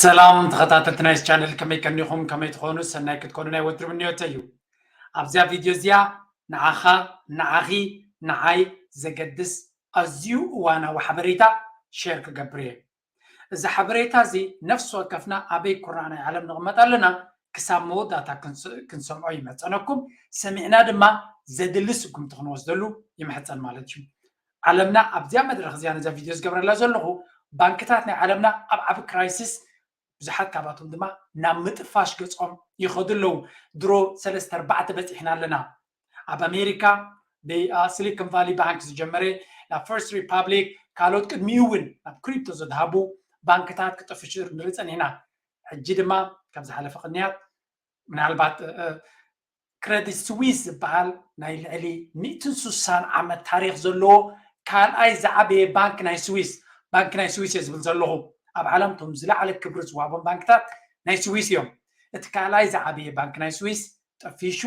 ሰላም ተኸታተልቲ ናይዚ ቻነል፣ ከመይ ቀኒኹም? ከመይ ትኾኑ? ሰናይ ክትኮኑ ናይ ወትሩ ምንዮተይ እዩ። ኣብዚኣ ቪድዮ እዚኣ ንዓኻ፣ ንዓኺ፣ ንዓይ ዘገድስ ኣዝዩ እዋናዊ ሓበሬታ ሼር ክገብር እየ። እዚ ሓበሬታ እዚ ነፍሲ ወከፍና ኣበይ ኩርናዕ ናይ ዓለም ንቕመጥ ኣለና ክሳብ መወዳእታ ክንስ-፣ ክንሰምዖ ይመጸነኩም። ሰሚዕና ድማ ዘድሊ ስጉምቲ ክንወስደሉ ይምሕጸን ማለት እዩ። ዓለምና ኣብዚኣ መድረኽ እዚኣ ነዛ ቪድዮ ዝገብረላ ዘለኹ ባንክታት ናይ ዓለምና ኣብ ዓቢ ክራይሲስ ብዙሓት ካባቶም ድማ ናብ ምጥፋሽ ገጾም ይኸዱ ኣለዉ። ድሮ ሰለስተ ኣርባዕተ በጺሕና ኣለና። ኣብ ኣሜሪካ ብሲሊኮን ቫሊ ባንክ ዝጀመረ ናብ ፈርስት ሪፓብሊክ ካልኦት ቅድሚኡ እውን ናብ ክሪፕቶ ዘድሃቡ ባንክታት ክጥፍሽር ንርኢ ጸኒሕና። ሕጂ ድማ ካብ ዝሓለፈ ቅንያት ምናልባት ክረዲት ስዊስ ዝበሃል ናይ ልዕሊ ሚእትን ስሳን ዓመት ታሪክ ዘለዎ ካልኣይ ዝዓበየ ባንክ ናይ ስዊስ፣ ባንክ ናይ ስዊስ እየ ዝብል ዘለኹ። ኣብ ዓለም እቶም ዝለዓለ ክብሪ ዝዋቦም ባንክታት ናይ ስዊስ እዮም። እቲ ካልኣይ ዝዓበየ ባንክ ናይ ስዊስ ጠፊሹ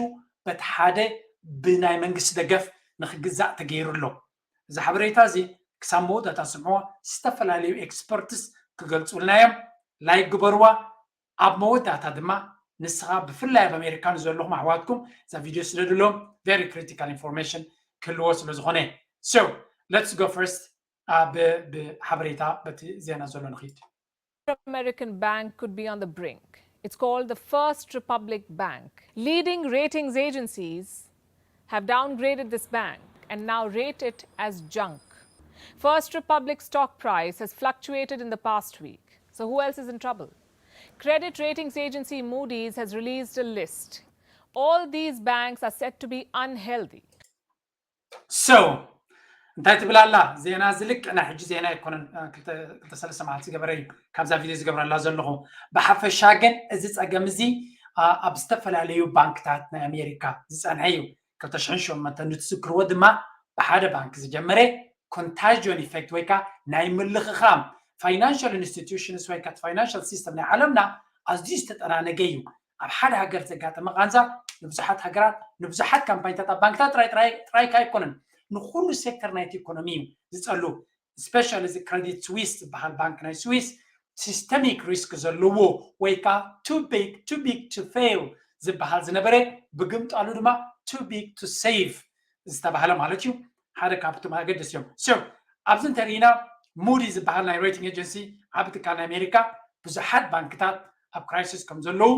በቲ ሓደ ብናይ መንግስቲ ደገፍ ንክግዛእ ተገይሩ ኣሎ። እዚ ሓበሬታ እዚ ክሳብ መወዳእታ ስምዕዋ፣ ዝተፈላለዩ ኤክስፐርትስ ክገልፁልና እዮም። ላይክ ግበርዋ። ኣብ መወዳእታ ድማ ንስኻ ብፍላይ ኣብ ኣሜሪካ ንዘለኹም ኣሕዋትኩም እዛ ቪድዮ ስደድሎም፣ very critical information ክህልዎ ስለ ዝኾነ። So let's go first። ኣብ ብሓበሬታ በቲ ዜና ዘሎ ንኺድ። American bank could be on the brink. It's called the First Republic Bank. Leading ratings agencies have downgraded this bank and now rate it as junk. First Republic stock price has fluctuated in the past week. So who else is in trouble? Credit ratings agency Moody's has released a list. All these banks are said to be unhealthy. So እንታይ ትብል ኣላ ዜና እዚ? ልክዕ ናይ ሕጂ ዜና ኣይኮነን። ክልተ ሰለስተ መዓልቲ ዝገበረ እዩ ካብዛ ቪድዮ ዝገብረላ ዘለኹ። ብሓፈሻ ግን እዚ ፀገም እዚ ኣብ ዝተፈላለዩ ባንክታት ናይ ኣሜሪካ ዝፀንሐ እዩ። ክልተ ሽሕን ሸሞንተን ንትዝክርዎ ድማ ብሓደ ባንክ ዝጀመረ ኮንታጅዮን ኢፌክት ወይ ከዓ ናይ ምልኽኻም ፋይናንሻል ኢንስቲትዩሽንስ ወይ ከዓ ፋይናንሻል ሲስተም ናይ ዓለምና ኣዝዩ ዝተጠናነገ እዩ። ኣብ ሓደ ሃገር ዘጋጠመ ቃንዛ ንብዙሓት ሃገራት ንብዙሓት ካምፓኒታት ኣብ ባንክታት ጥራይ ጥራይ ጥራይ ኣይኮነን ንኩሉ ሴክተር ናይቲ ኢኮኖሚ እዩ ዝፀሉ። ስፔሻሊ እዚ ክረዲት ስዊስ ዝበሃል ባንክ ናይ ስዊስ ሲስተሚክ ሪስክ ዘለዎ ወይ ከዓ too big too big to fail ዝበሃል ዝነበረ ብግምጣሉ ድማ too big to save ዝተባህለ ማለት እዩ። ሓደ ካብቶም ኣገደስ እዮም። So ኣብዚ እንተርኢና ሙዲ ዝበሃል ናይ ሬቲንግ ኤጀንሲ ዓቢ ትካል ናይ ኣሜሪካ ብዙሓት ባንክታት ኣብ ክራይሲስ ከም ዘለዉ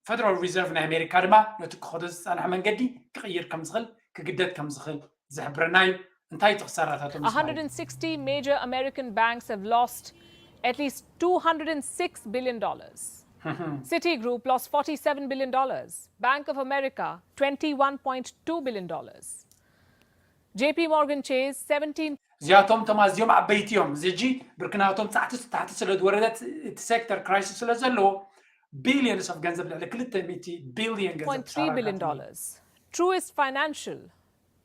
ፈደራል ሪዘርቭ ናይ ኣሜሪካ ድማ ነቲ ክኸዶ ዝጸንሐ መንገዲ ክቕይር ከም ዝኽእል ክግደድ ከም ዝኽእል ዝሕብረና እዩ። እንታይ እቲ ክሳራታቶም ዝባል? one hundred sixty major American banks have lost at least two hundred six billion dollars. Citigroup lost forty-seven billion dollars. Bank of America twenty-one point two billion dollars. J P Morgan Chase seventeen እዚኣቶም እቶም ኣዝዮም ዓበይቲ እዮም። እዚ ሕጂ ብርክናቶም ጻዕቲ ታሕቲ ስለ ዝወረደት እቲ ሴክተር ክራይሲስ ስለ ዘለዎ ቢሊዮንስ ኦፍ ገንዘብ ልዕሊ ክልተ ሚእቲ ቢሊዮን ገንዘብ point three billion dollars. Truist Financial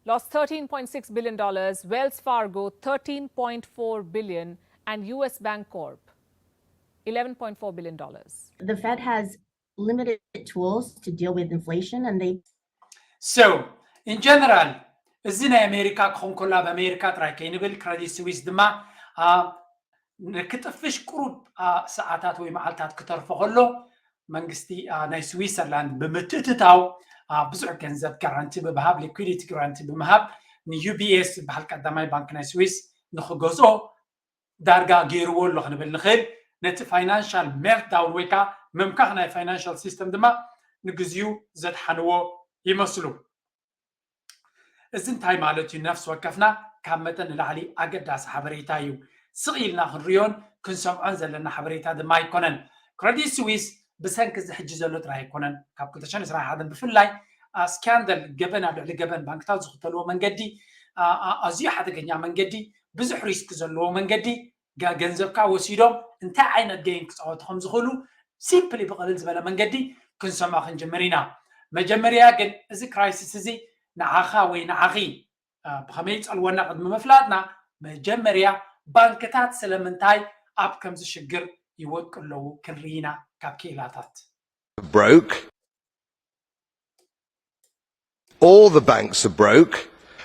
lost thirteen point six billion dollars, Wells Fargo thirteen point four billion, and U S Bank Corp eleven point four billion dollars. The Fed has limited tools to deal with inflation, and they So in general እዚ ናይ ኣሜሪካ ክኾን ከሎ ኣብ ኣሜሪካ ጥራይ ከይንብል ክረዲት ስዊስ ድማ ክጥፍሽ ቁሩብ ሰዓታት ወይ መዓልታት ክተርፎ ከሎ መንግስቲ ናይ ስዊሰርላንድ ብምትእትታው ብዙሕ ገንዘብ ጋራንቲ ብምሃብ ሊኩዲቲ ጋራንቲ ብምሃብ ንዩቢኤስ ዝበሃል ቀዳማይ ባንክ ናይ ስዊስ ንክገዝኦ ዳርጋ ገይርዎ ኣሎ ክንብል ንኽእል። ነቲ ፋይናንሻል ሜልትዳውን ወይ ከዓ ምምካኽ ናይ ፋይናንሻል ሲስተም ድማ ንግዚኡ ዘድሓንዎ ይመስሉ። እዚ እንታይ ማለት እዩ? ነፍሲ ወከፍና ካብ መጠን ንላዕሊ ኣገዳሲ ሓበሬታ እዩ። ስቕ ኢልና ክንሪዮን ክንሰምዖን ዘለና ሓበሬታ ድማ ኣይኮነን። ክረዲት ስዊስ ብሰንኪ እዚ ሕጂ ዘሎ ጥራይ ኣይኮነን። ካብ ክልተ ሽሕን ዕስራን ሓደን ብፍላይ ስካንደል ገበን ኣብ ልዕሊ ገበን ባንክታት ዝኽተልዎ መንገዲ ኣዝዩ ሓደገኛ መንገዲ ብዙሕ ሪስክ ዘለዎ መንገዲ ገንዘብካ ወሲዶም እንታይ ዓይነት ገይም ክፃወቱ ከም ዝኽእሉ ሲምፕሊ ብቕልል ዝበለ መንገዲ ክንሰምዖ ክንጅምር ኢና። መጀመርያ ግን እዚ ክራይሲስ እዚ ንዓኻ ወይ ንዓኺ ብኸመይ ይፀልወና ቅድሚ ምፍላጥና መጀመርያ ባንክታት ስለምንታይ ኣብ ከምዚ ሽግር ይወድቁ ኣለዉ ክንርኢ ኢና ካብ ክኢላታት። broke. All the banks are broke.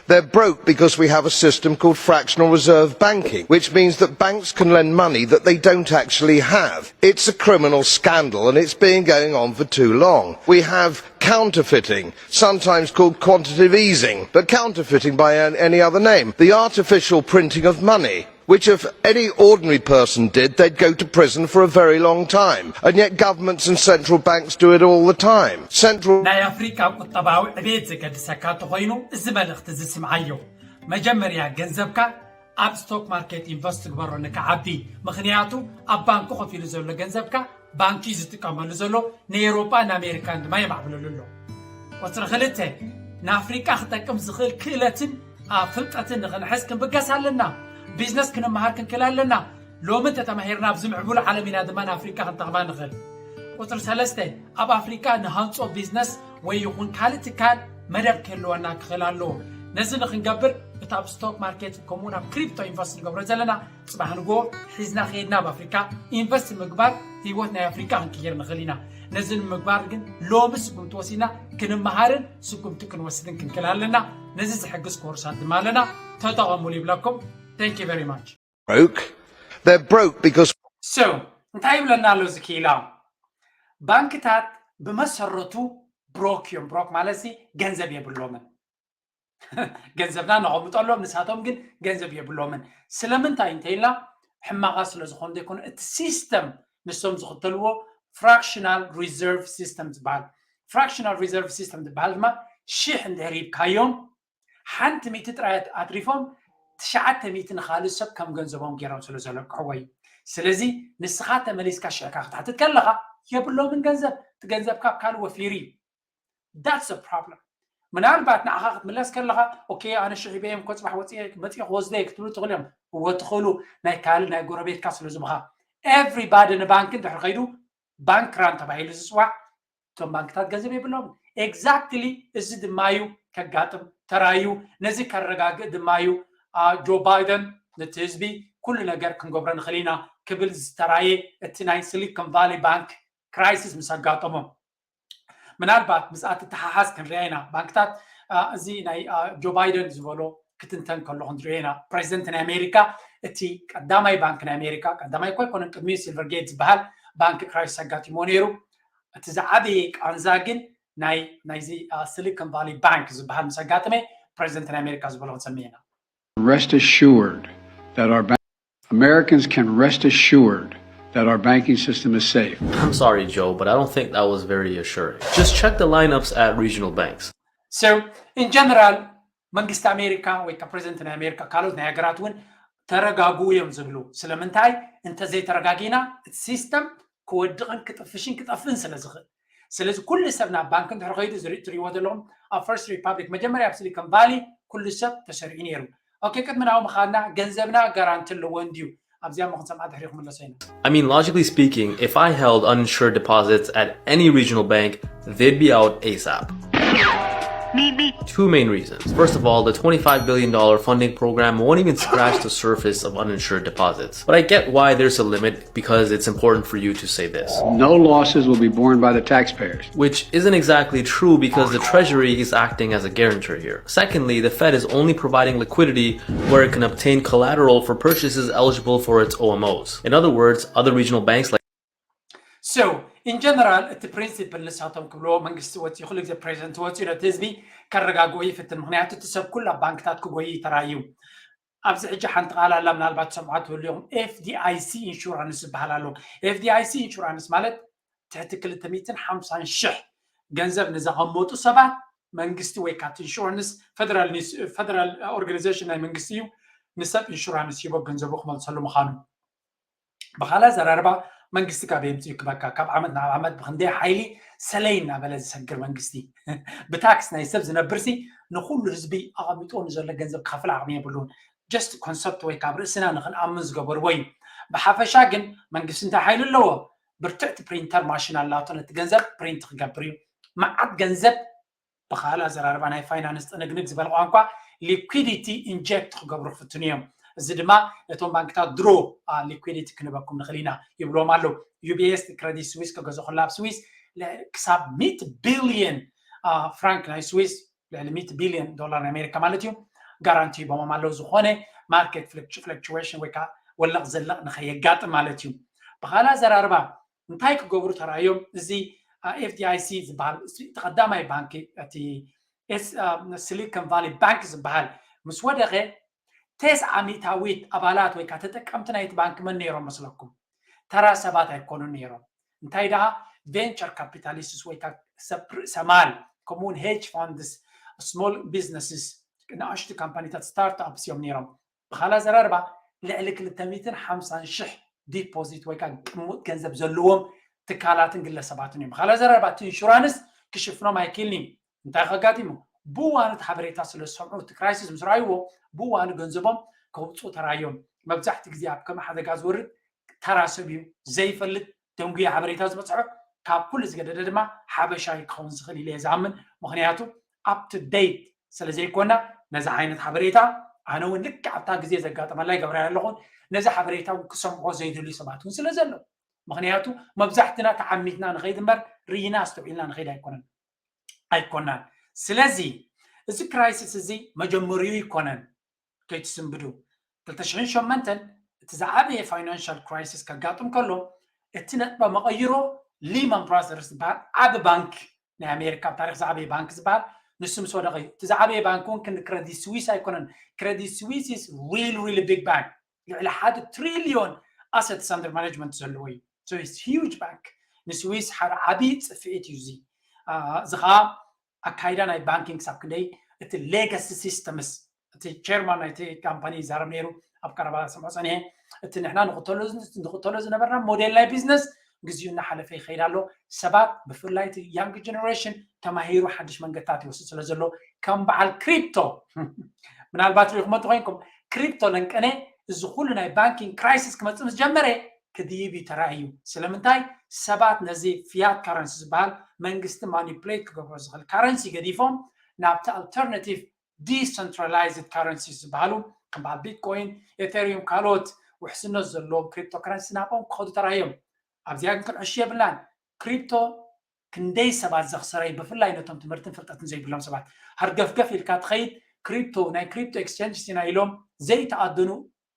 They're broke because we have a system called fractional reserve banking, which means that banks can lend money that they don't actually have. It's a criminal scandal and it's been going on for too long. We have counterfeiting, sometimes called quantitative easing, but counterfeiting by an- any other name. The artificial printing of money, which if any ordinary person did, they'd go to prison for a very long time. And yet governments and central banks do it all the time. Central ናይ ኣፍሪቃ ቁጠባዊ ዕቤት ዘገድሰካ እንተኾይኑ እዚ መልእኽቲ እዚ ስምዓዮ። መጀመርያ ገንዘብካ ኣብ ስቶክ ማርኬት ኢንቨስት ትግበሮ ንክዓቢ። ምኽንያቱ ኣብ ባንኪ ኮፍ ኢሉ ዘሎ ገንዘብካ ባንኪ ዝጥቀመሉ ዘሎ ንኤውሮጳ ንኣሜሪካን ድማ የማዕብለሉ ኣሎ። ቁፅሪ ክልተ ንኣፍሪቃ ክጠቅም ዝኽእል ክእለትን ፍልጠትን ንኽንሕዝ ክንብገስ ኣለና። ቢዝነስ ክንመሃር ክንክእል ኣለና። ሎሚ እንተተማሂርና ኣብዚ ምዕቡል ዓለም ኢና ድማ ንኣፍሪቃ ክንጠቕማ ንኽእል። ቁፅሪ ሰለስተ ኣብ ኣፍሪቃ ንሃንፆ ቢዝነስ ወይ ይኹን ካልእ ትካል መደብ ክህልወና ክኽእል ኣለዎ። ነዚ ንክንገብር እቲ ኣብ ስቶክ ማርኬት ከምኡውን ኣብ ክሪፕቶ ኢንቨስት ንገብሮ ዘለና ፅባሕ ንጎ ሒዝና ከይድና ኣብ ኣፍሪካ ኢንቨስት ምግባር ህይወት ናይ ኣፍሪካ ክንቅይር ንኽእል ኢና። ነዚ ንምግባር ግን ሎሚ ስጉምቲ ወሲድና ክንመሃርን ስጉምቲ ክንወስድን ክንክእል ኣለና። ነዚ ዝሕግዝ ኮርሳት ድማ ኣለና። ተጠቐሙሉ ይብለኩም። Thank you very much። Broke. They're broke because So እንታይ ይብለና ኣሎ እዚ ክኢላ? ባንክታት ብመሰረቱ ብሮክ እዮም። ብሮክ ማለት ሲ ገንዘብ የብሎምን። ገንዘብና ነቐምጠሎም፣ ንሳቶም ግን ገንዘብ የብሎምን። ስለምንታይ እንተኢልና ሕማቓ ስለ ዝኾኑ ዘይኮኑ፣ እቲ ሲስተም ንሶም ዝኽተልዎ ፍራክሽናል ሪዘርቭ ሲስተም ዝበሃል። ፍራክሽናል ሪዘርቭ ሲስተም ዝበሃል ድማ ሽሕ እንድሕር ሂብካዮም ሓንቲ ሚእቲ ጥራይ ኣትሪፎም ትሽዓተ ሚእቲ ንኻልእ ሰብ ከም ገንዘቦም ገይሮም ስለ ዘለቅሕዎ እዩ። ስለዚ ንስኻ ተመሊስካ ሽዕካ ክትሓትት ከለኻ የብሎምን ገንዘብ፣ እቲ ገንዘብካ ኣብ ካልእ ወፊሩ እዩ። That's a problem። ምናልባት ንዓኻ ክትምለስ ከለኻ ኦኬ ኣነ ሽሕ ሂበዮም እኮ ፅባሕ ወፅየ መፅየ ክወስደ እየ ክትብሉ ትኽእሉ እዮም። እወ ትኽእሉ። ናይ ካልእ ናይ ጎረቤትካ ስለ ዝብኻ everybody ንባንክ እንድሕር ከይዱ ባንክ ራን ተባሂሉ ዝፅዋዕ እቶም ባንክታት ገንዘብ የብሎም። ኤግዛክትሊ እዚ ድማ እዩ ከጋጥም ተራዩ። ነዚ ከረጋግእ ድማ እዩ ጆ ባይደን ነቲ ህዝቢ ኩሉ ነገር ክንገብሮ ንኽእል ኢና ክብል ዝተራየ እቲ ናይ ሲሊኮን ቫሊ ባንክ ክራይሲስ ምስ ኣጋጠሞም ምናልባት ምስኣ ትተሓሓዝ ክንሪኣ ኢና። ባንክታት እዚ ናይ ጆ ባይደን ዝበሎ ክትንተን ከሎ ክንሪኦ ኢና። ፕሬዚደንት ናይ ኣሜሪካ እቲ ቀዳማይ ባንክ ናይ ኣሜሪካ ቀዳማይ እኮ ኣይኮነን፣ ቅድሚኡ ሲልቨርጌት ዝበሃል ባንክ ክራይሲስ ኣጋጢሞ ነይሩ። እቲ ዝዓበየ ቃንዛ ግን ናይ ናይዚ ሲሊኮን ቫሊ ባንክ ዝበሃል ምስ ኣጋጠመ ፕሬዚደንት ናይ ኣሜሪካ ዝበሎ ክንሰምዕ ኢና። Rest assured that our bank Americans can rest assured that our banking system is safe. I'm sorry, Joe, but I don't think that was very assuring. Just check the lineups at regional banks. So in general መንግስቲ ኣሜሪካ ወይ ከዓ ፕሬዚደንት ናይ ኣሜሪካ ካልኦት ናይ ሃገራት እውን ተረጋግኡ እዮም ዝብሉ። ስለምንታይ እንተዘይተረጋጊና እቲ ሲስተም ክወድቕን ክጥፍሽን ክጠፍእን ስለ ዝኽእል። ስለዚ ኩሉ ሰብ ናብ ባንክ እንድሕር ከይዱ ዝርኢ ትሪእዎ ዘለኹም ኣብ ፈርስት ሪፓብሊክ መጀመርያ ኣብ ሲሊኮን ቫሊ ኩሉ ሰብ ተሰሪዑ ነይሩ። ኦኬ ቅድሚ ናብኡ ምኻድና ገንዘብና ጋራንቲ ኣለዎ እንድዩ? ኣብዚኣ እሞ ክንሰምዓ ድሕሪ ክምለሶ ኢና። I mean, logically speaking, if I held uninsured deposits at any regional bank, they'd be out ASAP. Two main reasons. First of all, the twenty-five billion dollar funding program won't even scratch the surface of uninsured deposits. But I get why there's a limit because it's important for you to say this. No losses will be borne by the taxpayers. Which isn't exactly true because the Treasury is acting as a guarantor here. Secondly, the Fed is only providing liquidity where it can obtain collateral for purchases eligible for its O M Os. In other words, other regional banks like So in general እቲ ፕሪንሲፕል ንሳቶም ክብልዎ መንግስቲ ወፂኡ ኩሉ ግዜ ፕሬዚደንት ወፂኡ ነቲ ህዝቢ ከረጋግኦ ይፍትን። ምክንያቱ እቲ ሰብ ኩሉ ኣብ ባንክታት ክጎይ ተራዩ። ኣብዚ ሕጂ ሓንቲ ቃል ኣላ ምናልባት ሰምዓ ትህሉ ኢኹም። ኤፍዲኣይሲ ኢንሹራንስ ዝበሃል ኣሎ። ኤፍዲኣይሲ ኢንሹራንስ ማለት ትሕቲ ክልተ ሚእትን ሓምሳን ሽሕ ገንዘብ ንዘቐመጡ ሰባት መንግስቲ ወይ ካቲ ኢንሹራንስ ፈደራል ኦርጋኒዜሽን ናይ መንግስቲ እዩ ንሰብ ኢንሹራንስ ሂቦ ገንዘቡ ክመልሰሉ ምዃኑ። ብኻልእ ኣዘራርባ መንግስቲ ካብ የምፅኡ ክበካ ካብ ዓመት ናብ ዓመት ብክንደይ ሓይሊ ሰለይ እናበለ ዝሰግር መንግስቲ ብታክስ ናይ ሰብ ዝነብር ሲ ንኩሉ ህዝቢ ኣቐሚጥዎ ንዘሎ ገንዘብ ክኸፍል ዓቕሚ የብሉን። ጀስት ኮንሰፕት ወይ ካብ ርእስና ንክንኣምን ዝገበርዎ እዩ። ብሓፈሻ ግን መንግስቲ እንታይ ሓይሊ ኣለዎ? ብርትዕቲ ፕሪንተር ማሽን ኣላቶ ነቲ ገንዘብ ፕሪንት ክገብር እዩ። መዓት ገንዘብ ብካልእ ኣዘራርባ ናይ ፋይናንስ ጥንግንግ ዝበል ቋንቋ ሊኩዲቲ ኢንጀክት ክገብሩ ክፍትኑ እዮም። እዚ ድማ ነቶም ባንክታት ድሮ ሊኩዲቲ ክንበኩም ንኽእል ኢና ይብልዎም ኣለዉ። ዩቢኤስ ክረዲት ስዊስ ክገዝኡ ከሎ ኣብ ስዊስ ክሳብ ሚእቲ ቢልየን ፍራንክ ናይ ስዊስ ልዕሊ ሚእቲ ቢልየን ዶላር ናይ ኣሜሪካ ማለት እዩ ጋራንቲ ሂቦሞም ኣለዉ፣ ዝኾነ ማርኬት ፍለክቹዌሽን ወይ ከዓ ወለቕ ዘለቕ ንኸየጋጥም ማለት እዩ። ብኻልእ ኣዘራርባ እንታይ ክገብሩ ተራእዮም? እዚ ኤፍዲኣይሲ ዝበሃል እቲ ቀዳማይ ባንኪ፣ እቲ ሲሊኮን ቫሊ ባንክ ዝበሃል ምስ ወደቐ፣ ተስዓ ሚእታዊት ኣባላት ወይ ከዓ ተጠቀምቲ ናይቲ ባንክ መን ነይሮም መስለኩም? ተራ ሰባት ኣይኮኑን ነይሮም። እንታይ ደኣ፣ ቬንቸር ካፒታሊስትስ ወይ ከዓ ሰብ ርእሰ ማል፣ ከምኡውን ሄጅ ፋንድስ፣ ስሞል ቢዝነስስ፣ ንኣሽቱ ካምፓኒታት፣ ስታርትኣፕስ እዮም ነይሮም። ብኻልእ ኣዘራርባ፣ ልዕሊ ክልተ ሚእትን ሓምሳን ሽሕ ዲፖዚት ወይ ከዓ ቅሙጥ ገንዘብ ዘለዎም ትካላትን ግለሰባትን እዮም። ብኻልእ ኣዘራርባ፣ እቲ ኢንሹራንስ ክሽፍኖም ኣይክእልን እዩ። እንታይ ከጋጢሙ? ብእዋኑ እቲ ሓበሬታ ስለ ዝሰምዑ፣ እቲ ክራይሲስ ምስ ረኣይዎ፣ ብእዋኑ ገንዘቦም ከውፅኡ ተራዮም። መብዛሕቲ ግዜ ኣብ ከም ሓደጋ ዝወርድ ተራ ሰብ እዩ ዘይፈልጥ፣ ደንጉየ ሓበሬታ ዝበፅሖ። ካብ ኩሉ ዝገደደ ድማ ሓበሻ ክኸውን ዝኽእል ኢለ እየ ዝኣምን። ምኽንያቱ ኣፕ ቱ ዴት ስለ ዘይኮና፣ ነዚ ዓይነት ሓበሬታ ኣነ እውን ልክዕ ኣብታ ግዜ ዘጋጠመላ ይገብራ ኣለኹን። ነዚ ሓበሬታ እውን ክሰምዖ ዘይደልዩ ሰባት እውን ስለ ዘለዉ፣ ምኽንያቱ መብዛሕትና ተዓሚትና ንኸይድ እምበር፣ ርኢና ኣስተውዒልና ንኸይድ ኣይኮነን ኣይኮናን። ስለዚ እዚ ክራይሲስ እዚ መጀመሪኡ ይኮነን። ከይትስንብዱ፣ ክልተ ሽሕን ሸሞንተን እቲ ዝዓበየ ፋይናንሻል ክራይሲስ ከጋጥም ከሎ፣ እቲ ነጥበ መቐይሮ ሊማን ብራዘርስ ዝበሃል ዓቢ ባንክ ናይ ኣሜሪካ፣ ኣብ ታሪክ ዝዓበየ ባንክ ዝበሃል፣ ንሱ ምስ ወደቐ እዩ። እቲ ዝዓበየ ባንክ እውን ክንዲ ክረዲት ስዊስ ኣይኮነን። ክረዲት ስዊስ is really really big bank፣ ልዕሊ ሓደ ትሪልዮን ኣሰትስ ኣንደር ማኔጅመንት ዘለዎ እዩ። So it's huge bank። ንስዊስ ሓደ ዓቢ ጽፍዒት እዩ እዚ። እዚ ከዓ ኣካይዳ ናይ ባንኪንግ ክሳብ ክንደይ፣ እቲ ሌጋሲ ሲስተምስ፣ እቲ ቸርማን ናይቲ ካምፓኒ ይዛረብ ነይሩ ኣብ ቀረባ ሰምዖ ጸኒሐ። እቲ ንሕና ንኽተሎ ንኽተሎ ዝነበርና ሞዴል ናይ ቢዝነስ፣ ግዜኡ እናሓለፈ ይኸይድ ኣሎ። ሰባት፣ ብፍላይ እቲ ያንግ ጀነሬሽን፣ ተማሂሩ ሓድሽ መንገድታት ይወስድ ስለ ዘሎ፣ ከም በዓል ክሪፕቶ፣ ምናልባት ሪኢኹሞ እንተኮይንኩም፣ ክሪፕቶ ለንቀነ፣ እዚ ኩሉ ናይ ባንኪንግ ክራይሲስ ክመጽእ ምስ ጀመረ ክድይብ እዩ ተራእዩ። ስለምንታይ? ሰባት ነዚ ፊያት ካረንሲ ዝበሃል መንግስቲ ማኒፕሌት ክገብሮ ዝኽእል ካረንሲ ገዲፎም፣ ናብቲ ኣልተርናቲቭ ዲሰንትራላይዝድ ካረንሲ ዝበሃሉ፣ ከም በዓል ቢትኮይን፣ ኤቴሪዩም፣ ካልኦት ውሕስነት ዘለዎም ክሪፕቶ ካረንሲ ናብኦም ክኸዱ ተራእዮም። ኣብዚኣ ግን ክንዕሽ የብልናን። ክሪፕቶ ክንደይ ሰባት ዘኽሰረ እዩ፣ ብፍላይ ነቶም ትምህርትን ፍልጠትን ዘይብሎም ሰባት። ሃርገፍገፍ ኢልካ ትኸይድ፣ ክሪፕቶ፣ ናይ ክሪፕቶ ኤክስቼንጅ ኢና ኢሎም ዘይተኣደኑ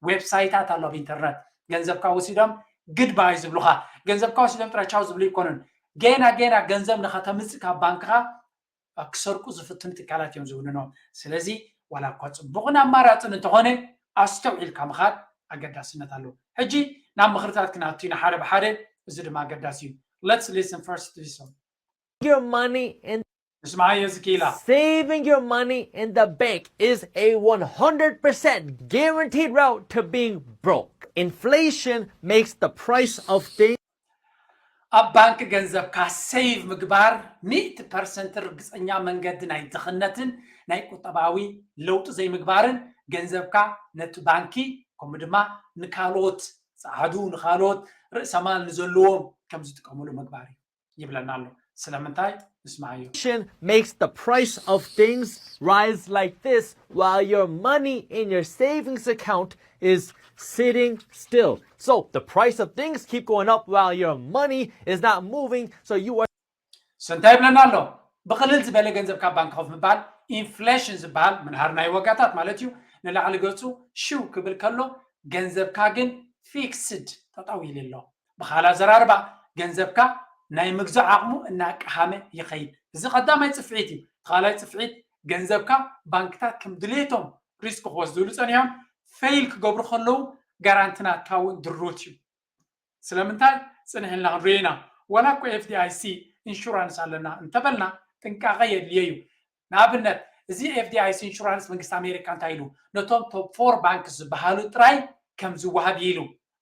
ዌብሳይታት ኣሎ ኣብ ኢንተርነት። ገንዘብካ ወሲዶም ግድባይ ዝብሉኻ፣ ገንዘብካ ወሲዶም ጥራይ ቻው ዝብሉ ይኮኑን። ጌና ጌና ገንዘብ ንኸተምጽእ ካብ ባንክኻ ክሰርቁ ዝፍትኑ ትካላት እዮም ዝውንኖም። ስለዚ ዋላ እኳ ጽቡቕን ኣማራጽን እንተኾነ፣ ኣስተውዒልካ ምኻድ ኣገዳስነት ኣለዎ። ሕጂ ናብ ምኽርታት ክንኣቱ ኢና ሓደ ብሓደ፣ እዚ ድማ ኣገዳሲ እዩ። Let's listen first to this one. Your money in ንስማዓዮ እዚ ክኢላ። Saving your money in the bank is a one hundred percent guaranteed route to being broke. Inflation makes the price of things ኣብ ባንክ ገንዘብካ ሴቭ ምግባር ሚእቲ ፐርሰንት ርግጸኛ መንገዲ ናይ ድኽነትን ናይ ቁጠባዊ ለውጢ ዘይምግባርን፣ ገንዘብካ ነቲ ባንኪ ከምኡ ድማ ንካልኦት ጸዓዱ፣ ንኻልኦት ርእሰማል ንዘለዎም ከም ዝጥቀምሉ ምግባር እዩ ይብለና ኣሎ። ስለምንታይ? ንስማዓዮ። Inflation makes the price of things rise like this while your money in your savings account is sitting still. So the price of things keep going up while your money is not moving. So you are So እንታይ ይብለና ኣሎ? ብቕልል ዝበለ ገንዘብ ካብ ባንክ ኮፍ ምባል፣ ኢንፍሌሽን ዝበሃል ምንሃር ናይ ዋጋታት ማለት እዩ፣ ንላዕሊ ገጹ ሽው ክብል ከሎ፣ ገንዘብካ ግን ፊክስድ ጠጠው ኢሉ ኣሎ። ብኻልእ ኣዘራርባ፣ ገንዘብካ ናይ ምግዛእ ዓቕሙ እናቀሃመ ይኸይድ። እዚ ቀዳማይ ጽፍዒት እዩ። እቲ ካልኣይ ጽፍዒት፣ ገንዘብካ ባንክታት ከም ድሌቶም ሪስክ ክወስድሉ ጸኒሖም፣ ፌይል ክገብሩ ከለዉ ጋራንቲ ናትካ እውን ድሩት እዩ። ስለምንታይ? ጽንሕ ኢልና ክንሪኦ ኢና። ዋላ እኮ ኤፍዲኣይሲ ኢንሹራንስ ኣለና እንተበልና፣ ጥንቃቐ የድልዮ እዩ። ንኣብነት፣ እዚ ኤፍዲኣይሲ ኢንሹራንስ መንግስቲ ኣሜሪካ እንታይ ኢሉ? ነቶም ቶፕ ፎር ባንክስ ዝበሃሉ ጥራይ ከም ዝወሃብ እዩ ኢሉ።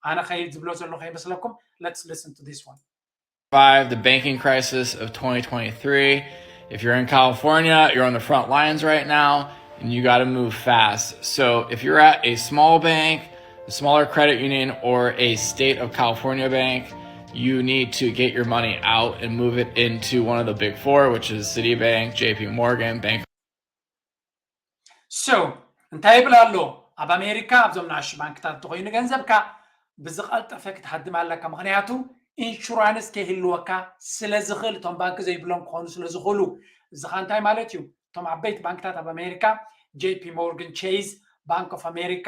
ኣነ ከይድ ዝብሎ ዘለኹ ከይመስለኩም። Let's listen to this one. Five, the banking crisis of twenty twenty-three. If you're in California, you're on the front lines right now, and you got to move fast. So if you're at a small bank, a smaller credit union, or a state of California bank, you need to get your money out and move it into one of the big four, which is Citibank, J P Morgan, Bank So እንታይ ይብል ኣሎ? ኣብ ኣሜሪካ ኣብዞም ንኣሽቱ ባንክታት እንተኾይኑ ገንዘብካ ብዝቐልጠፈ ክትሃድም ኣለካ። ምኽንያቱ ኢንሹራንስ ከይህልወካ ስለ ዝኽእል፣ እቶም ባንክ ዘይብሎም ክኾኑ ስለ ዝኽእሉ። እዚ ኸ እንታይ ማለት እዩ? እቶም ዓበይቲ ባንክታት ኣብ ኣሜሪካ፣ ጄፒ ሞርጋን ቼዝ፣ ባንክ ኦፍ ኣሜሪካ፣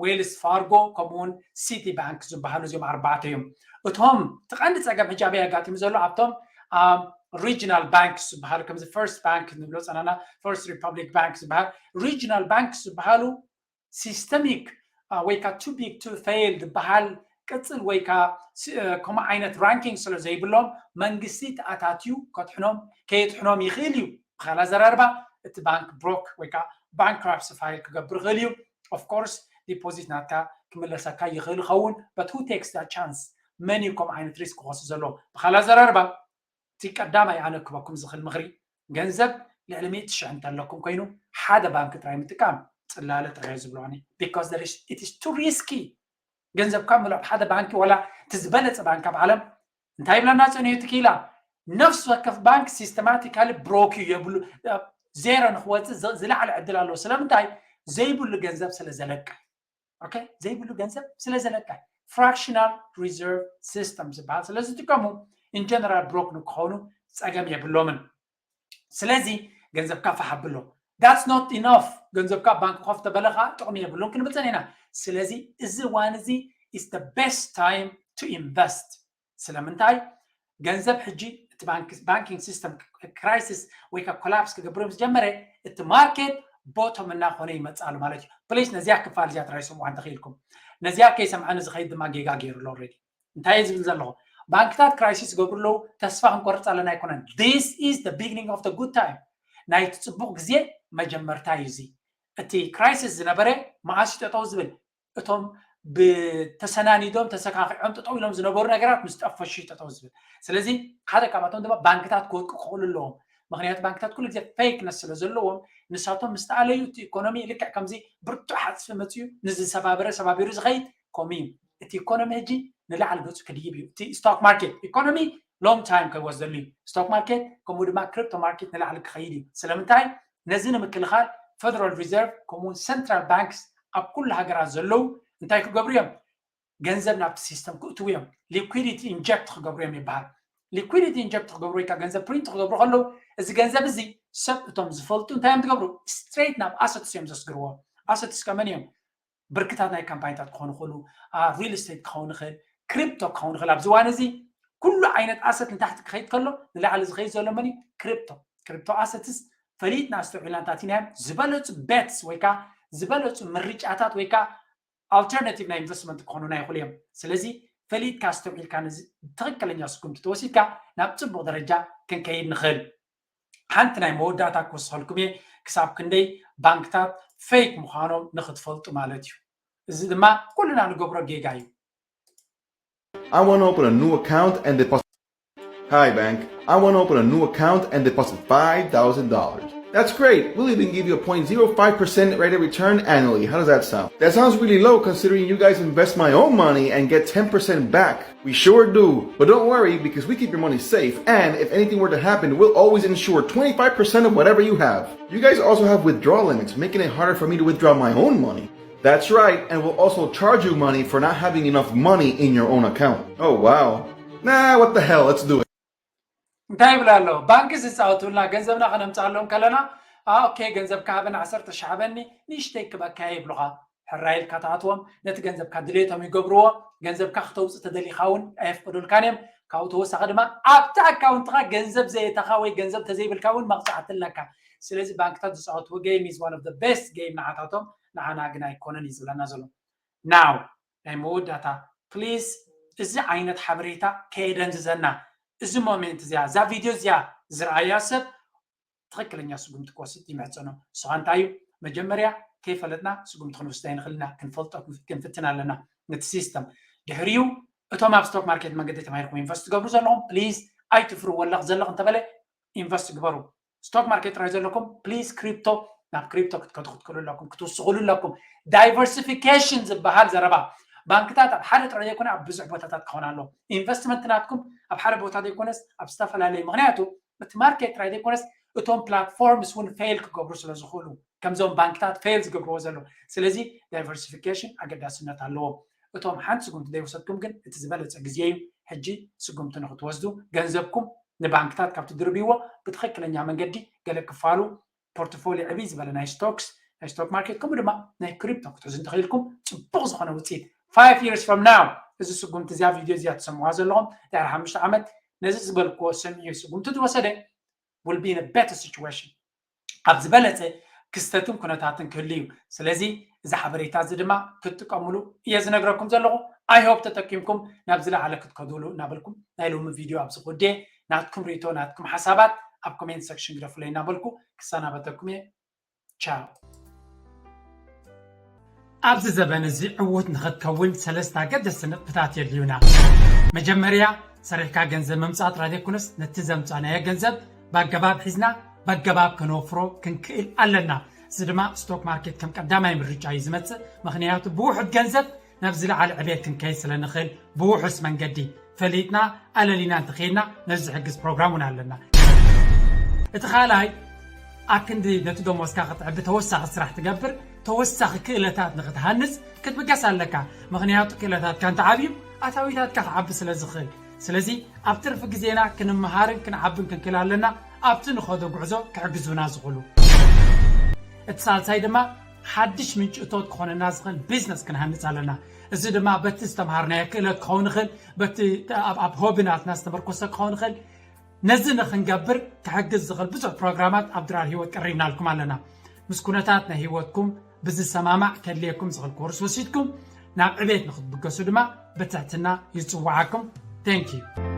ዌልስ ፋርጎ፣ ከምኡውን ሲቲ ባንክ ዝበሃሉ እዚኦም ኣርባዕተ እዮም። እቶም እቲ ቀንዲ ፀገም ሕጂ ኣበይ ኣጋጢሙ ዘሎ ኣብቶም ሪጂናል ባንክስ ዝበሃሉ፣ ከምዚ ፈርስት ባንክ ንብሎ ፀናና፣ ፈርስት ሪፐብሊክ ባንክ ዝበሃል፣ ሪጂናል ባንክስ ዝበሃሉ ሲስተሚክ ወይ ከዓ ቱ ቢግ ቱ ፌል ዝበሃል ቅፅል ወይ ከዓ ከምኡ ዓይነት ራንኪንግ ስለ ዘይብሎም መንግስቲ ተኣታትዩ ከጥሕኖም ከየጥሕኖም ይኽእል እዩ። ብካላ ዘራርባ እቲ ባንክ ብሮክ ወይ ከዓ ባንክራፕሲ ፋይል ክገብር ይኽእል እዩ። ኦፍኮርስ ዲፖዚት ናትካ ክምለሰካ ይኽእል ይኸውን። But who takes that chance? መን እዩ ከምኡ ዓይነት ሪስክ ክወስድ ዘለዎ? ብካላ ዘራርባ እቲ ቀዳማይ ኣነ ክበኩም ዝኽእል ምኽሪ፣ ገንዘብ ልዕሊ ሚእቲ ሽሕ እንተለኩም ኮይኑ ሓደ ባንክ ጥራይ ምጥቃም፣ ፅላለ ጥራይ ዝብሎ ኣነ። Because there is, it is too risky። ገንዘብካ ምልኦ ሓደ ባንክ ዋላ እቲ ዝበለፀ ባንክ ኣብ ዓለም እንታይ ይብለና ፀኒሑ እቲ ክኢላ? ነፍሲ ወከፍ ባንክ ሲስተማቲካሊ ብሮክ እዩ የብሉ። ዜሮ ንክወፅእ ዝለዓለ ዕድል ኣለዎ። ስለምንታይ? ዘይብሉ ገንዘብ ስለ ዘለቀ። ኦኬ፣ ዘይብሉ ገንዘብ ስለ ዘለቀ፣ ፍራክሽናል ሪዘርቭ ሲስተም ዝበሃል ስለ ዝጥቀሙ ኢንጀነራል ብሮክ ንክኾኑ ፀገም የብሎምን። ስለዚ ገንዘብካ ፋሕ ኣብሎ። That's not enough። ገንዘብካ ባንክ ኮፍ ተበለ ከዓ ጥቕሚ የብሉን ክንብል ፀኒሕና። ስለዚ እዚ እዋን እዚ is the best time to invest። ስለምንታይ? ገንዘብ ሕጂ እቲ ባንኪንግ ሲስተም ክራይሲስ ወይ ከዓ ኮላፕስ ክገብር ምስ ጀመረ እቲ ማርኬት ቦቶም እናኾነ ይመፅእ ኣሎ ማለት እዩ። ፕሊስ ነዚያ ክፋል እዚኣ ጥራይ ስምዑ እንተኽኢልኩም። ነዚኣ ከይሰምዐ ንዝኸይድ ድማ ጌጋ ገይሩሎ ኦልሬዲ። እንታይ እየ ዝብል ዘለኹ? ባንክታት ክራይሲስ ዝገብሩ ኣለዉ፣ ተስፋ ክንቆርፅ ኣለና ኣይኮነን። This is the beginning of the good time። ናይቲ ፅቡቕ ግዜ መጀመርታ እዩ እዚ። እቲ ክራይሲስ ዝነበረ መዓስ እዩ ጠጠው ዝብል? እቶም ብተሰናኒዶም ተሰካኺዖም ጠጠው ኢሎም ዝነበሩ ነገራት ምስ ጠፈሹ እዩ ጠጠው ዝብል። ስለዚ ሓደ ካብኣቶም ድማ ባንክታት ክወድቁ ክኽእሉ ኣለዎም። ምክንያቱ ባንክታት ኩሉ ግዜ ፌክነስ ስለ ዘለዎም ንሳቶም ምስ ተኣለዩ እቲ ኢኮኖሚ ልክዕ ከምዚ ብርቱዕ ሓፅፊ መፅዩ ንዝሰባበረ ሰባቢሩ ዝኸይድ ከምኡ እዩ። እቲ ኢኮኖሚ ሕጂ ንላዕሊ ገፁ ክድይብ እዩ። እቲ ስቶክ ማርኬት ኢኮኖሚ ሎንግ ታይም ከይወስደሉ እዩ። ስቶክ ማርኬት ከምኡ ድማ ክሪፕቶ ማርኬት ንላዕሊ ክኸይድ እዩ። ስለምንታይ? ነዚ ንምክልኻል ፌደራል ሪዘርቭ ከምኡውን ሰንትራል ባንክስ ኣብ ኩሉ ሃገራት ዘለዉ እንታይ ክገብሩ እዮም? ገንዘብ ናብቲ ሲስተም ክእትዉ እዮም። ሊኩዊዲቲ ኢንጀክት ክገብሩ እዮም ይበሃል። ሊኩዊዲቲ ኢንጀክት ክገብሩ ወይ ከዓ ገንዘብ ፕሪንት ክገብሩ ከለዉ እዚ ገንዘብ እዚ ሰብ እቶም ዝፈልጡ እንታይ እዮም ዝገብሩ? ስትሬት ናብ ኣሰትስ እዮም ዘስግርዎ። ኣሰትስ ከመን እዮም? ብርክታት ናይ ካምፓኒታት ክኾኑ ይኽእሉ፣ ሪል ስቴት ክኸውን ይኽእል፣ ክሪፕቶ ክኸውን ይኽእል። ኣብዚ እዋን እዚ ኩሉ ዓይነት ኣሰት ንታሕቲ ክኸይድ ከሎ ንላዕሊ ዝኸይድ ዘሎ መን እዩ? ክሪፕቶ። ክሪፕቶ ኣሰትስ ፈሊጥና ኣስተውዒልና እንታቲናዮም ዝበለፁ ቤትስ ወይ ከዓ ዝበለፁ ምርጫታት ወይ ከዓ ኣልተርናቲቭ ናይ ኢንቨስትመንት ክኾኑና ይኽእሉ እዮም። ስለዚ ፈሊጥካ ኣስተውዒልካ ነዚ ትኽክለኛ ስጉምቲ ተወሲድካ ናብ ፅቡቕ ደረጃ ክንከይድ ንኽእል። ሓንቲ ናይ መወዳእታ ክወስኸልኩም እየ፣ ክሳብ ክንደይ ባንክታት ፌክ ምዃኖም ንክትፈልጡ ማለት እዩ። እዚ ድማ ኩልና ንገብሮ ጌጋ እዩ። I want to open a new account and deposit. Hi, bank. I want to open a new account and deposit five thousand dollars. That's great. We'll even give you a point zero five percent rate of return annually. How does that sound? That sounds really low considering you guys invest my own money and get ten percent back. We sure do. But don't worry because we keep your money safe. And if anything were to happen, we'll always insure twenty-five percent of whatever you have. You guys also have withdrawal limits, making it harder for me to withdraw my own money. That's right, and we'll also charge you money for not having enough money in your own account. Oh wow. Nah, what the hell, let's do it. እንታይ ይብላ ኣለዉ? ባንክ ዝፃወቱልና ገንዘብና ከነምፃሎም ከለና ኦኬ፣ ገንዘብ ካሃበኒ ዓሰርተ ሺሕ ሃበኒ ንእሽተይ ክበካ ይብሉኻ። ሕራይ ኢልካ ትኣትዎም፣ ነቲ ገንዘብካ ድሌቶም ይገብርዎ። ገንዘብካ ክተውፅእ ተደሊኻ እውን ኣየፍቅዱልካን እዮም። ካብኡ ተወሳኺ ድማ ኣብቲ ኣካውንትኻ ገንዘብ ዘየእተኻ ወይ ገንዘብ ተዘይብልካ እውን መቕፃዕቲ ኣለካ። ስለዚ ባንክታት ዝፃወትዎ game is one of the best game ንዓታቶም፣ ንዓና ግን ኣይኮነን እዩ ዝብለና ዘሎ። ናው ናይ መወዳእታ ፕሊዝ እዚ ዓይነት ሓበሬታ ከየደንዝዘና። እዚ ሞሜንት እዚኣ እዛ ቪድዮ እዚኣ ዝረኣያ ሰብ ትኽክለኛ ስጉምቲ ክወስድ ይምሕፀኖ። ንስኻ እንታይ እዩ መጀመርያ ከይፈለጥና ስጉምቲ ክንወስድ ኣይንኽእልና፣ ክንፈልጦ ክንፍትን ኣለና ነቲ ሲስተም። ድሕሪኡ እቶም ኣብ ስቶክ ማርኬት መንገዲ ተማሂርኩም ኢንቨስት ትገብሩ ዘለኹም ፕሊዝ ኣይትፍሩ። ወለኽ ዘለኽ እንተበለ ኢንቨስት ግበሩ። ስቶክ ማርኬት ጥራይ ዘለኩም ፕሊዝ ክሪፕቶ ናብ ክሪፕቶ ክትከዱ ክትክእሉ ኣለኩም፣ ክትውስኽሉ ኣለኩም። ዳይቨርሲፊኬሽን ዝበሃል ዘረባ ባንክታት ኣብ ሓደ ጥራይ ዘይኮነ ኣብ ብዙሕ ቦታታት ክኾን ኣለዎ። ኢንቨስትመንት ናትኩም ኣብ ሓደ ቦታ ዘይኮነስ ኣብ ዝተፈላለዩ፣ ምክንያቱ እቲ ማርኬት ጥራይ ዘይኮነስ እቶም ፕላትፎርምስ እውን ፌል ክገብሩ ስለ ዝኽእሉ ከምዞም ባንክታት ፌል ዝገብርዎ ዘሎ። ስለዚ ዳይቨርሲፊኬሽን ኣገዳስነት ኣለዎ። እቶም ሓንቲ ስጉምቲ ዘይወሰድኩም ግን እቲ ዝበለፀ ግዜ እዩ ሕጂ ስጉምቲ ንክትወስዱ። ገንዘብኩም ንባንክታት ካብ ትድርብይዎ ብትኽክለኛ መንገዲ ገለ ክፋሉ ፖርትፎሊዮ ዕብይ ዝበለ ናይ ስቶክስ ናይ ስቶክ ማርኬት ከምኡ ድማ ናይ ክሪፕቶ ክትሕዙ እንተኽኢልኩም ጽቡቕ ዝኾነ ውፅኢት five years from now እዚ ስጉምቲ እዚኣ ቪድዮ እዚኣ ትሰምዋ ዘለኹም ድሕሪ ሓሙሽተ ዓመት ነዚ ዝበልክዎ ሰሚዑ ስጉምቲ ዝወሰደ will be in a better situation ኣብ ዝበለፀ ክስተትን ኩነታትን ክህሉ እዩ ስለዚ እዚ ሓበሬታ እዚ ድማ ክትጥቀምሉ እየ ዝነግረኩም ዘለኹ I hope ተጠቂምኩም ናብ ዝለዓለ ክትከዱሉ እናበልኩም ናይ ሎሚ ቪድዮ ኣብዚ ክውድየ ናትኩም ርእቶ ናትኩም ሓሳባት ኣብ ኮሜንት ሰክሽን ግደፉለይ እናበልኩ ክሰናበተኩም እየ ቻው ኣብዚ ዘበን እዚ ዕዉት ንኽትከውን ሰለስተ ኣገደስቲ ነጥብታት የድልዩና። መጀመርያ ሰሪሕካ ገንዘብ ምምፃእ ጥራይ ዘይኮነስ ነቲ ዘምፃእናዮ ገንዘብ ብኣገባብ ሒዝና ብኣገባብ ከነወፍሮ ክንክእል ኣለና። እዚ ድማ ስቶክ ማርኬት ከም ቀዳማይ ምርጫ እዩ ዝመፅእ። ምኽንያቱ ብውሑድ ገንዘብ ናብ ዝለዓለ ዕቤት ክንከይድ ስለ ንኽእል ብውሑስ መንገዲ ፈሊጥና ኣለሊና እንተኸይድና ነዚ ዝሕግዝ ፕሮግራም እውን ኣለና። እቲ ካልኣይ ኣክንዲ ነቲ ደሞዝካ ክትዕቢ ተወሳኺ ስራሕ ትገብር ተወሳኺ ክእለታት ንክትሃንፅ ክትብገስ ኣለካ። ምኽንያቱ ክእለታትካ እንተዓብዩ ኣታዊታትካ ክዓቢ ስለ ዝኽእል። ስለዚ ኣብ ትርፊ ግዜና ክንመሃርን ክንዓብን ክንክእል ኣለና ኣብቲ ንኸዶ ጉዕዞ ክሕግዙና ዝኽእሉ። እቲ ሳልሳይ ድማ ሓድሽ ምንጪ እቶት ክኾነና ዝኽእል ቢዝነስ ክንሃንፅ ኣለና። እዚ ድማ በቲ ዝተምሃርናዮ ክእለት ክኸውን ይኽእል፣ በቲ ኣብ ሆቢ ናትና ዝተመርኮሰ ክኸውን ይኽእል። ነዚ ንክንገብር ክሕግዝ ዝኽእል ብዙሕ ፕሮግራማት ኣብ ድራር ህይወት ቀሪብናልኩም ኣለና። ምስ ኩነታት ናይ ህይወትኩም ብዝሰማማዕ ከድልየኩም ዝኽእል ኮርስ ወሲድኩም ናብ ዕቤት ንክትብገሱ ድማ ብትሕትና ይፅዋዓኩም። Thank you።